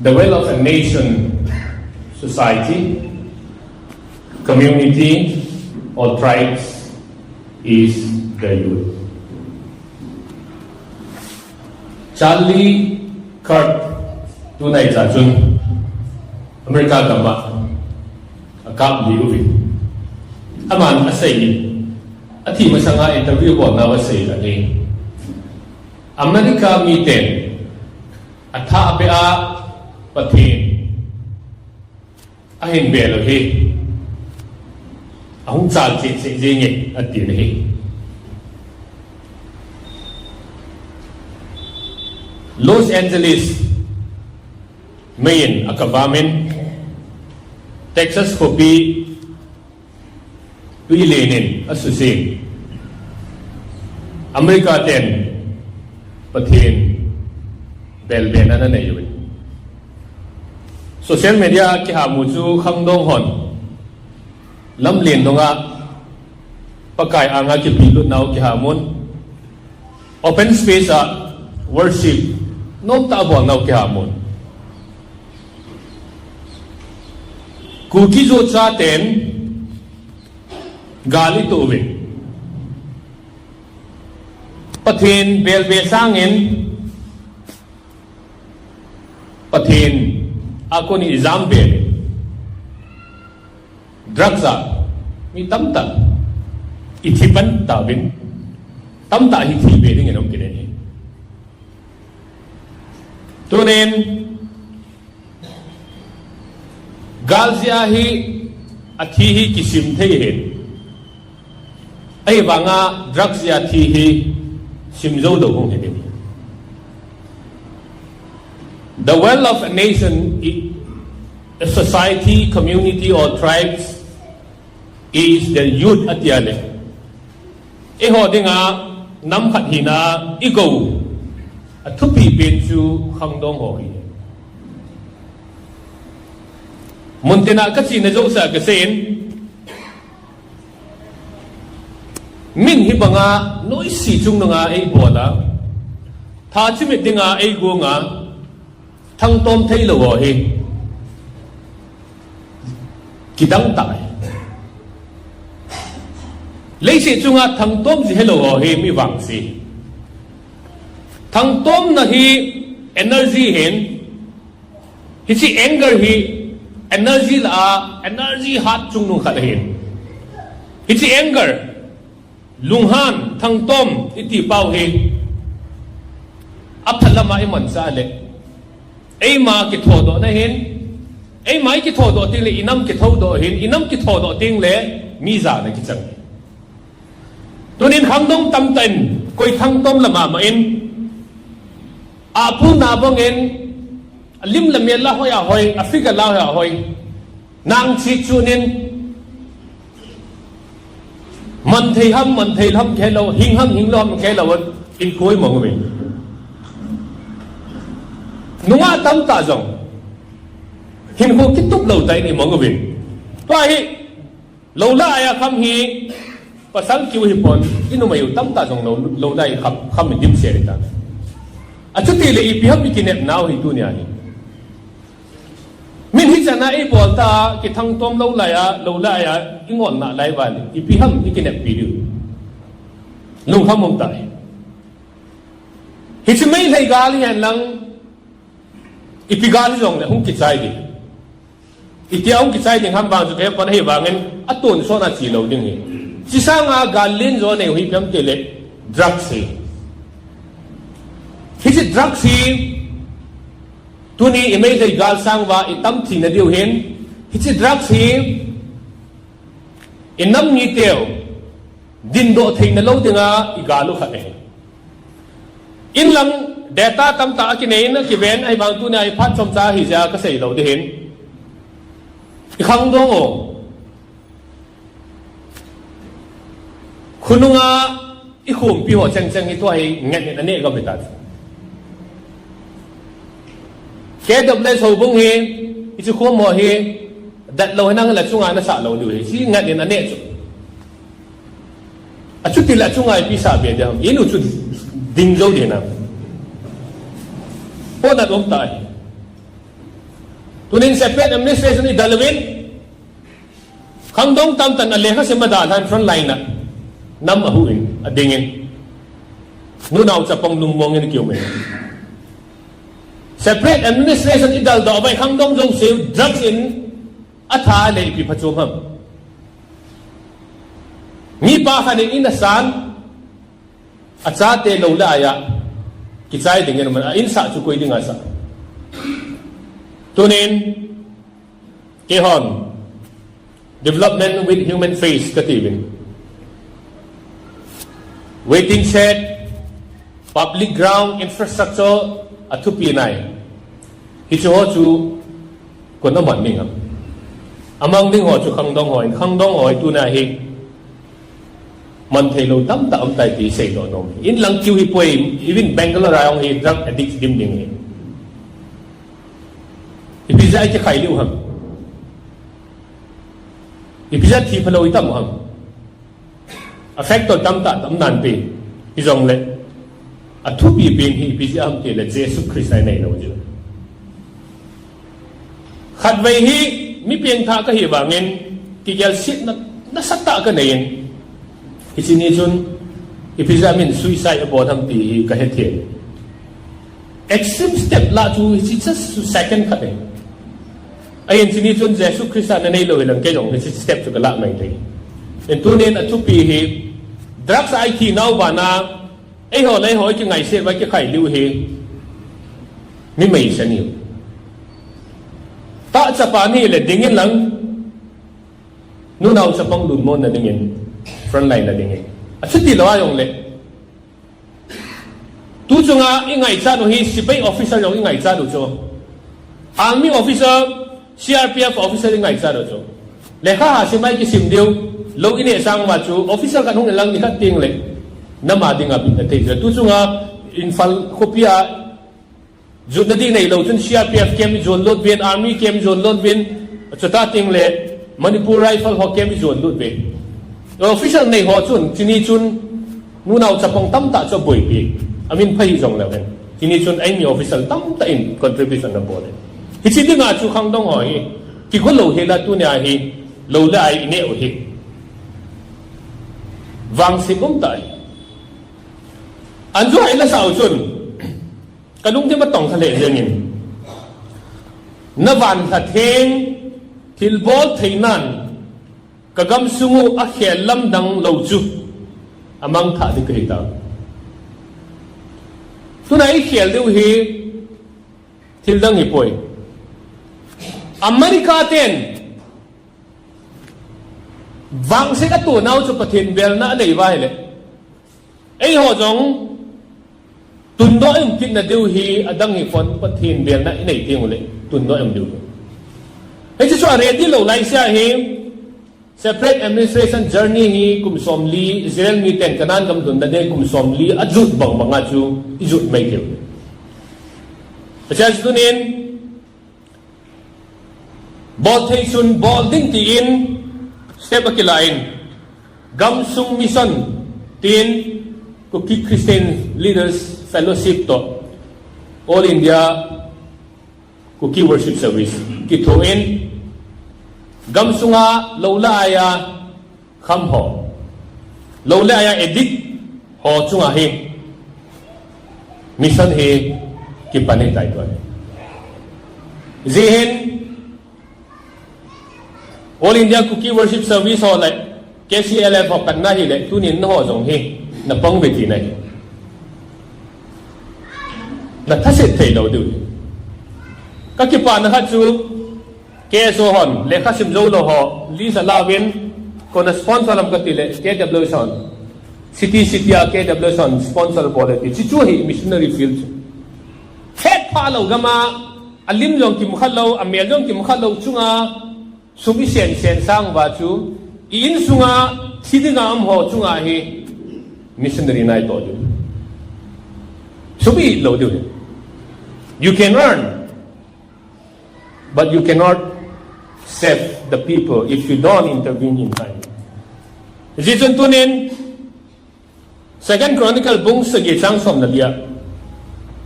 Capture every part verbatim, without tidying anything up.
The wealth of a nation, society, community, or tribes is the youth. Charlie Kirk tunaicha chun America gam a akap lih uvin. Aman asei, athi masanga interview bolnau asei ahi. America miten athah beh a Pathen ahin bel u hi ahung chal cheh cheh jenge, atin ahi. Los Angeles meiyin akap a min, Texas khopi tui len in asusen. America ten Pathen belbelna ananei uvin. Social media kihamu chu khangdong hon lamlen nunga Pakai anga kipehlutnau kihamun. Open space a worship nomtah a bolnau kihamun. Kuki-Zo chaten gal itoh uvin. Pathen belbe sangin Pathen a kon in ijam be uvin. Drugs a mi tamtah ithi pan tauvin, tamtah hi thi be dingin ahung kinei. Tunin gal jeh a hi athi hi kisim thei ahin. Ahivanga drugs jeh a thi hi sim jou lou hung hi ding. The wealth of a nation, a society, community or tribes is the youth, ati a le. Eiho dinga nam khat hina igou a thupi pen chu khangdong ho hi. Muntina kachena jousea kaseiyin, min hibanga noise chungnunga eibola, tha chimit dinga eigonga, thangtom theilou ho hi kidang tai. Leiset chunga thangtom ji helou ho hi mi vangse. Thangtomna hi energy ahin, hiche anger hi energy lah a, energy hat chungnung khat ahin. Hiche anger, lunghan, thangtom iti pau hi aphat lama imanchah le, eima kithodohna ahin, eima ikithodoh tengle inam kithodoh ahin, inam kithodoh tengle mi jana kichang. Tunin khangdong tamtah in koi thangtom lama ma in, apu na bangin, alim le mel la hoi a hoi, afigure la hoi a hoi, nang chi chunin, man thei ham, man thei ham khelou, hing ham, hinglou ham khelou, in koi mong uvin. Nungah tamtah jong hinkho kitup lou tah in imong uvin. Tua hi lou lah a kham hi pasal kiu hipon, inumei u tamtah jong lou, lou lah a kham, kham idimset tan. Achutile ipi ham ikinepnau hi tunia hi. Min hichan a eibol ta, kithangtom lou lah a, lou lah a ingolna lai uva le, ipi ham ikineppi diu. Lungkham um tai. Hiche Meitei gal hihen lang, ipi gal jongle hung kichai ding. Itia hung kichai ding ham vang chu kei pon ahivangin atonsot a chelou ding ahi. Hiche sanga gal len jo anei u hi ipi ham itile drugs ahi. Hiche drugs hi tuni i Meitei gal sang uva itam thina diu ahin, hiche drugs hi inam miteu dindoh theina lou dinga igal u khat ahi. Inlang data tamtah akinei in akiven, ahivang tunia hi phat chomcha ahijeh a kasei lou ding ahin. Ikhangdong u. Khonunga ikhompi ho chengcheng hi tua hi nget in aneh gam ahitai. K W S houbung hi, hiche khom ho hi, dat lou hinang le chunga nasah lou diu ahi. Hiche nget in aneh chu. Achutile achunga ipi sah be ding ham. Inu chu ding jou ding ham. Pona dom tai. Tunin separate administration idal uvin, khangdong tamtah in alekha sim adalhan front line a nam ahuhin, adingin. Nunao chapang lungmongin kiumin. Separate administration idaldoh uva khangdong jouse drugs in atha le ipi phachom ham. Mipa khat in in asan, achate lou le aia kichai dingin aman, a insah chu koi dinga sa. Tunin, keihon, development with human face katiuvin. Waiting shed, public ground, infrastructure, athupi nai. Hiche ho chu, koi na man ding ham. Amang ding ho chu khangdong ho, khangdong ho tuna hi. Man theilou tamtah um tai ti seidoh nom. In lang kiu hi poi, even Bangalore a jong hi drug addict dim ding hi. Ipi jeh a ikikhai liu ham. Ipi jeh a thi phalou itam ham. A factor tamtah tam nan pe. Hijongle. Athupi pen hi ipi jeh ham tile Jesu Christa inei lou jeh. Khatvei hi mi pengthah kahi vangin, kigelsetna nasatah kaneiyin. Hiche ni chun, ipi jeh a min suicide abol ham ti hi kahe thei. Extreme step lah chu hiche just second khat ahi. Ahin hiche ni chun Jesu Christa nanei lou hilang kei jong hiche step chu kalah mai thei. Tunin athupi hi, drugs a ithi nau bana, eiho le eiho ikingaiset uva ikikhai liu hi, mi meisa niu. Tah chapa nile dingin lang, nunao chapang lungmonna dingin, front line na dingin. Achuti lou a jongle. Tu chunga ingaichat u hi, sepai officer jong ingaichat u chu. Army officer, C R P F officer ingaichat u chu. Lekha ha simai kisim diu, lou ineh sang uva chu, officer khat hung in lang nikhat tengle. Nam a dinga bit athei chu. Tu chunga, Imphal khopi a, jutna ding neilou chun C R P F camp ijon lut uvin, Army camp ijon lut uvin, chuti tengle Manipur Rifle ho camp ijon lut uvin. Official nei ho chun, hiche ni chun, nunao chapang tamtah chu aboipi. Amin pha hijongleu hen. Hiche ni chun eimi official tamtah in contribution abol e. Hiche dinga chu khangdong ho hi, kigo lou hela tunia hi, lou le ai ineh u hi. Vangset umtah ahi. Anjo hai lasa u chun, kalungthim atong kha lheh jengin. Na vanlhatheng, thilbol theinan, kagamsung u akhel lamdang lou chu, amangthah ding kahi tai. Tuna ikhel diu hi, thildang hipoi. America ten, vangset ato nau chu Pathen belna anei uva ahile. Eiho jong, tundoh um kitna diu hi, adang hipon Pathen belna inei teng uleh, tundoh um diu. Hiche chu a ready lou laisea hi, separate administration journey hi kum somli, Israel miten Canaan gam lhunna ding kum somli, ajot bang banga chu, ijot mai theiu. Achea chu tunin, bol thei chun bol ding tin, step akilah in, Gamsung Mission tin, Kuki Christian Leaders Fellowship toh, All India Kuki Worship Service kithoin, gamsunga lou le aia kham ho, lou le aia addict ho chunga hi mission hi kipan ahitai tua. Hijeh hin All India Kuki Worship Service ho le K C L F ho katna hile tunin nangho jong hi napang uve tina ahi. Nathaset thei lou diu. Kakipana khat chu K S O hon, lekha sim jou lou ho, list ala uvin, kona sponsor lam kati le, K W S hon. City, city a K W S hon, sponsor bol e ti. Hichu hi missionary field chu. Hetphah lou gam a, alim jong kimukha lou, amel jong kimukha lou chunga, sum isen sen sang uva chu, i insunga, thi dinga um ho chunga hi, missionary natoh diu. Sum i lou diu. You can earn. But you cannot save the people if you don't intervene in time. Hijeh chun tunin, Second Chronicle bung sagi chang som le lia.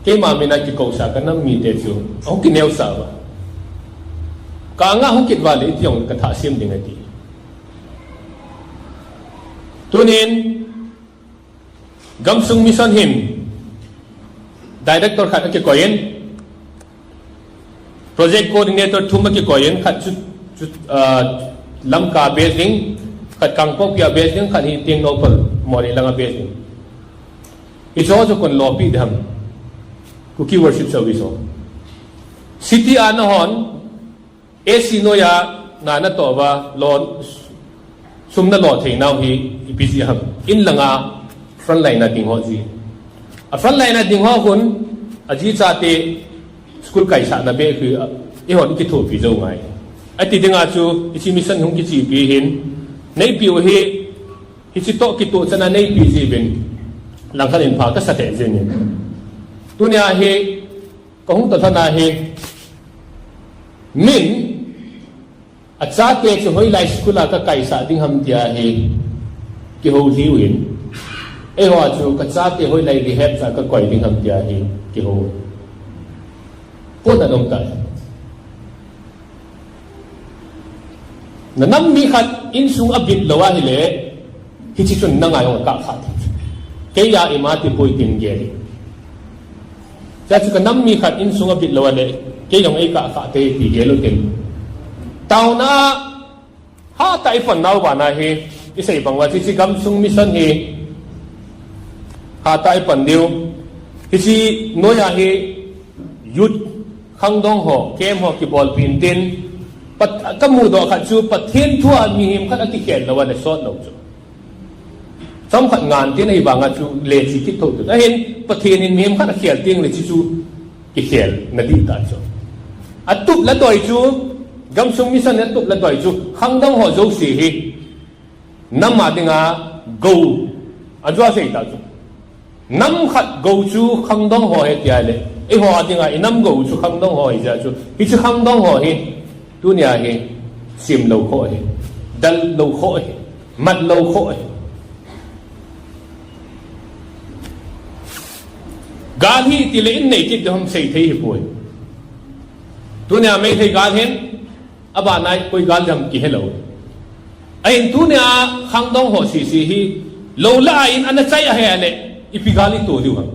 Keima mina kikousa kanam mite chu. Ahung kineosah uva. Ka anga hung kit vale, iti jong ka thah sem ding ati. Tunin, Gamsung Mission hin, director khat akikoi in, project coordinator thum akikoi in, khat chu, chu, ah, Lamka base ding, khat Kangpokpi a base ding, khat hi Tengnoupal Moreh langa base ding. Hicho chu kon lopi ding ham. Kuki Worship Service ho. City a nahon, A C noiya na natoh uva, lo, sum nalo thei nau hi, ipi jeh ham. In langa frontline a ding ho jeh. A frontline a ding ho khun, aji chate school kaisahna beh khu, eihon kithopi jou ngai. Ati dinga chu, hiche mission hung kichepi hin, neipiu hi, hiche toh kitoh chana neipi jeh uvin, langkhat in pha kasa lheh jengin. Tunia hi, Kahung toh lhona hi, min, achate chu hoilai school a kakaisah ding ham tia hi, kihoulim uvin. Eiho a chu kachate hoilai rehab a kakoi ding ham tia hi, kihou. Pona dong tai. Nanam mi khat insung abit lou ahile, hiche chun nanga jong akah kha thei. Keiya ima ti poi tin gel. Chuche chu kanam mi khat insung abit lou ahile, kei jong eikah kha thei ti gel u tin. Taona, hatah a ipan nau bana hi, isei bang uva, hiche Gamsung Mission hi, hatah a ipan diu. Hiche noiya hi, youth khangdong ho, camp ho kibolpi intin, Pat-, kamudoh khat chu Pathen thua mihem khat akikhel lou ahile sot lou chu. Chomkhat ngan tin ahivanga chu lechi kit thou chu. Ahin Pathen in mihem khat akhel teng le hiche chu kikhel nading tah chu. Atup le doi chu, Gamsung Mission atup le doi chu, khangdong ho jouse hi. Nam a dinga gou, ajo a sei tah chu. Nam khat gou chu khangdong ho ahi tia le. Eiho a dinga inam gou chu khangdong ho ahi jeh chu. Hiche khangdong ho hi, tunia hi, sim lou kho ahi. Dal lou kho ahi. Mat lou kho ahi. Gal hi tile in nei kit ding ham sei thei hipoi. Tunia Meitei gal hin, Abana koi gal ham kihelou. Ahin tunia khangdong ho sese hi lou lah a in ana chai ahi le, ipi gal ito diu ham.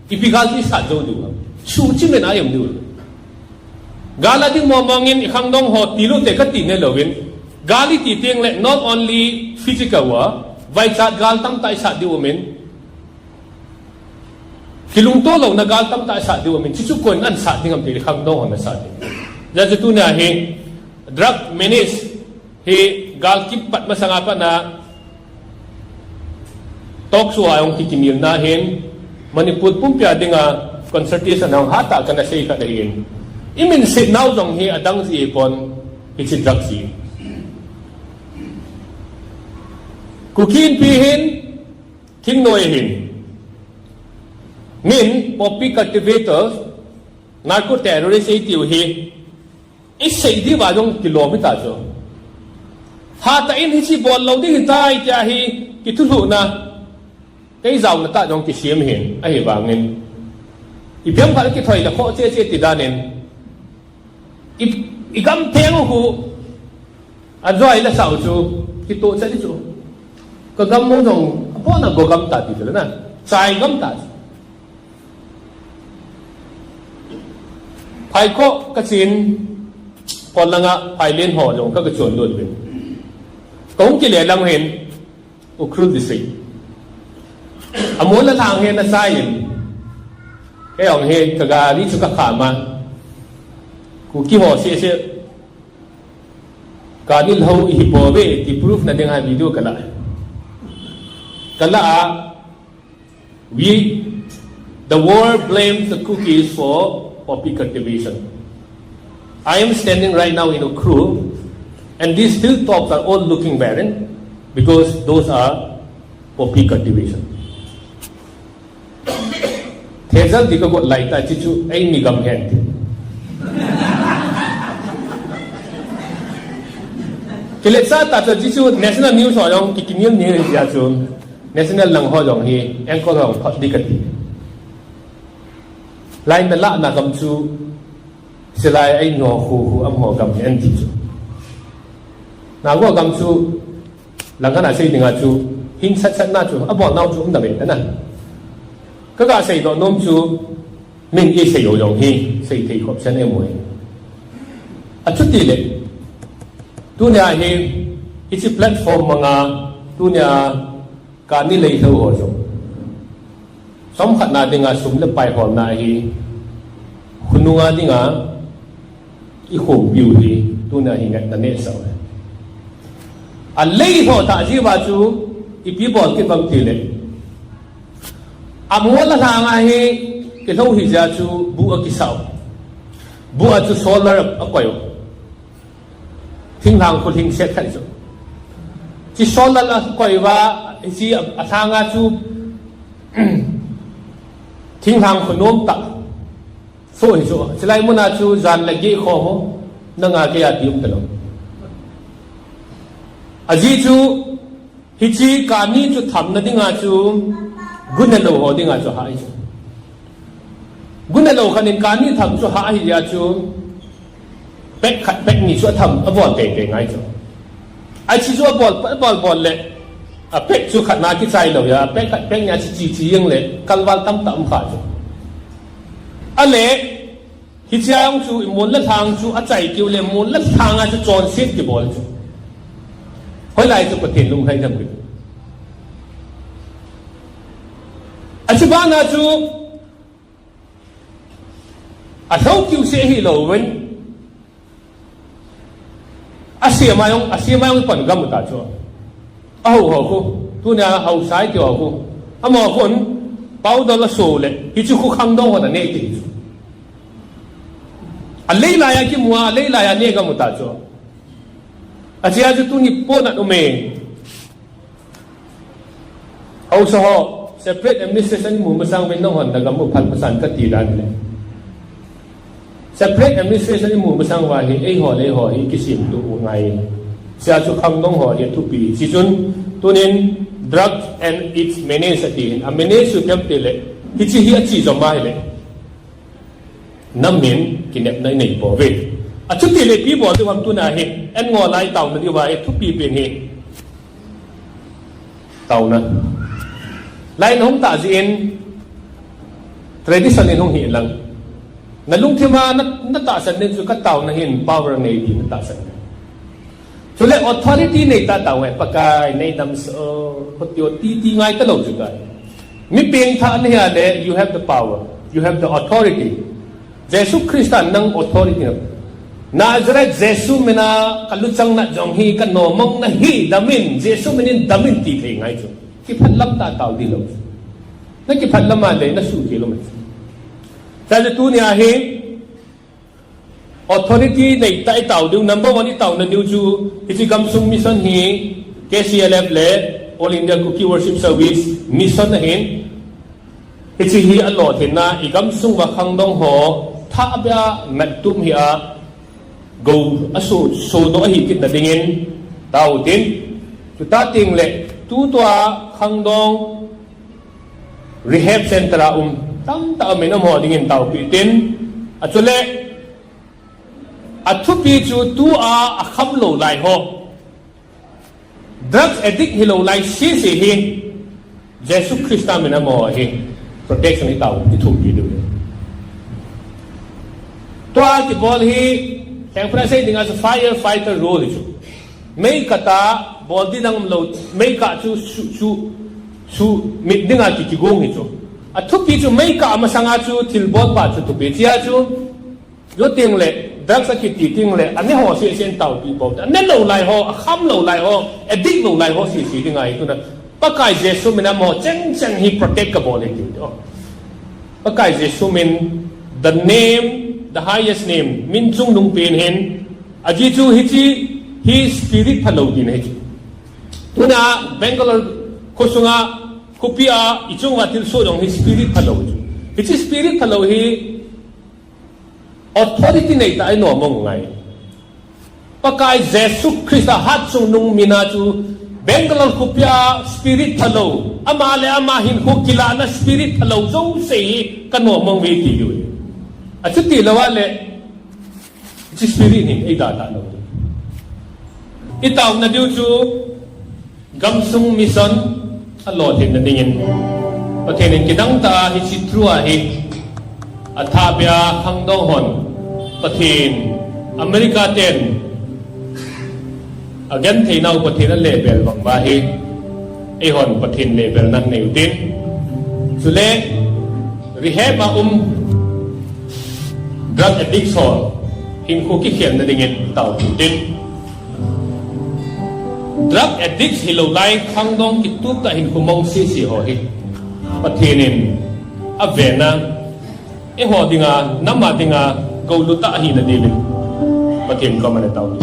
Ipi gal isat jou diu ham. Suhchim in a um diu. Gal a ding mong mong in ikhangdong ho tilou te kati nalou in. Gal iti teng le not only physical a, vaichat gal tamtah isat diu um in. Kilungto louna gal tamtah sat diu amin, chuchu koiin asat ding ham ti khangdong hon asat ding. Hijeh chun tunia hi drug menace hi gal kipat masanga pat a talk show a jong kikimilna hin Manipur pumpia dinga consultation a jong hatah kana sei khat ahin. Imin seinnau jong hi adang jeh pon hiche drug hi. Kuki Inpi hin Thingnoi hin, min poppy cultivators, narco terrorists eitiu hi, isei diuva jong kilom hita chu. Hatah in hiche bol lou ding hitai tia hi, kithulhuhna, kei jaona tah jong kisem hin, ahivangin. Ipi ham khat kithoi le khoh cheh cheh ti danin. I, igam theng u khu, ajoi la sao chu, kitoh chan chu. Ka gam mong jong, apona go gam ta ti chu na. Chai gam ta chu. Phaikhoh kachen, pon langa, Phailen ho jong ka, ka chon lut uvin. Kahung kile lang hin, Ukhrul district. Amol la lang hin asai in. Kei jong hi ka gari chu ka kham a. Kuki ho seh seh. Ka nilhou ihi bouve ti proof na dinga video ka la. Ka la a, we, the world blames the Kukis for poppy cultivation. I am standing right now in Ukhrul, and these hilltops are all looking barren because those are poppy cultivation. Thejal di ka got lai ta, chuchu eimi gam hen ti. Kile sa ta chu chuchu national news ho jong kikimil ni tia chu national lang ho jong hi anchor ho thot di kati. Lai na la na gam chu Silai ai no khu khu am ho gam en ti chu. Na go gam chu lang kana sei dinga chu hin sat sat na chu abol nau chu um da ve ta na. Ka ga sei do nom chu min i sei o jong hi sei thei khop san em oi. A chu ti le. Tunia hi hichi platform manga tunia Kani lei thou ho jong. Som khat na dinga sum le pai holna hi khonunga dinga i khompiu hi tunia hi ngatna neh sau. A lei thou ta jiva chu ipi bol kit vang ti le. A mol a langa hi kilhou hi ja chu bu a kisau. Bu a chu solar a koi u. Thinglhang khulhing set khat chu. Chi solar a koi va, chi a, a lhanga chu thinglhang khunom ta. So hi chu, chilai muna chu jan le ge kho mo, nanga ke ya ti um ta lo. A ji chu, Hichi kani chu thamna dinga chu gunelo ho dinga chu ha chu. Gunelo khan in kani tham chu ha hi ya chu pek khat pek ni chu tham a bol te te ngai chu. A chi chu a bol a bol bol le a pek chu khat na ki chai lo ya pek khat pek ni a chi chi chi yang le kalval tam tam kha chu. A le Hichia jong chu i mol le lhang chu a chai kiu le mol le lhang a chu chonset kibol chu. Hoilai chu Pathen lunglhai tham kit. A chi bana chu a lhou kiu se hi lo ven. A sia mai jong, a sia mai jong pan gam ta chu. A ho ho khu, tunia ho sai ti ho khu. Amo khun, pau dol a so le, hichu khu khangdong ho na ne ti chu. A leilai a kimu a, a leilai a ne gam ta chu. A chia chu tuni po na ume. Haosa ho, separate administration i mu masang uvin nang hon na gam u phat masan ka ti dan le. Separate administration i mu masang uva hi, ei ho le ei ho hi kisim tu u ngai. Sia chu khangdong ho hi thupi. Chi chun, tunin drugs and its menace a ti hin. A menace chu tem ti le, hichi hi a chi jom a hi le. Nam min kinepna i nei po ve. A chuti le pi bol diu ham tuna hi, en ngo lai tauna diu va e thupi pen hi. Tauna. Lai na hung ta ji in tradition in hung hi lang. Na lungthim a na, na tahsan din chu ka tauna hin power nei ti na tahsan. Chule authority nei ta tau ngai Pakai, nei damsel, khutio ti ti ngai ta lou chu kai. Mi pengthah na hi a le, you have the power, you have the authority. Jesu Christa nang authority na. Nazareth Jesu mina ka luchang na jong hi ka nomang na hi damin, Jesu minin damin ti thei ngai chu. Kiphat lam ta tau di lou. Na kiphat lam a le, na su ke lou mai. Chule tunia hi, Authority nei ta i tau diu, number one i tauna diu chu, hichi gamsung mission hi, K C L F le All India Kuki Worship Service mission ahin, hichi hi a lothenna, i gamsung va khangdong ho, thahbeh a mattum hi a, go a so, so no ahi kitna dingin, tau tin, chuta ting le, tutua khangdong, Rehab center a um tamtah a min um ho dingin taopi tin, a chule a thupi chu tua a kham lou lai ho, drugs addict hi lou lai sisi hi Jesu Christa min a mo hi protection i tao i thupi diu. Tua kibol hi, tengpra sei dinga chu firefighter role hi chu. Mei kata bol di dang um lou, mei kah chu su, su, su mit dinga ki, kigong hi chu. A thupi chu mei kah masanga chu thilbol pa chu thupi chia chu. Yo ting le, drugs a kiti ting le, a ne ho se sen tau pi bol. A ne lou lai ho, a kham lou lai ho, a dik lou lai ho si si dinga hi tu na. Pakai Jesu min a mo cheng cheng hi protect ka bol hi ti. Oh. Pakai Jesu min, the name, the highest name, min chungnung pen hin, a ji chu hichi, hi spirit phalou din hichi. Tuna Bangalore khosunga, khopi a, i chunga thilsoh dong hi spirit phalou chu. Hichi spirit phalou hi, authority nei ta i nom mong ngai. Pakai Jesu Christa hat chungnung mina chu Bangalore khopia spirit phalou. Ama le ama hin khu kilana spirit phalou jouse hi ka nom mong ve ti u. A chuti lou a le Hiche spirit hi eidalhah lou ding. Itaona diu chu gamsung mission alolhinna dingin Pathen in kidang tah a hiche through a hi athahbeh a khangdong hon Pathen, America ten agentheinau Pathen alehbel bang uva hi eihon Pathen lehbelna neiu tin, chule rehab a um drug addicts ho hinkho kikhelna dingin taopiu tin, drug addicts hilou lai khangdong kitup tah hinkho mong sese ho hi Pathen in avena eiho dinga, nam a dinga goulut tah ahina diuvin Pathen koma eitaopiu.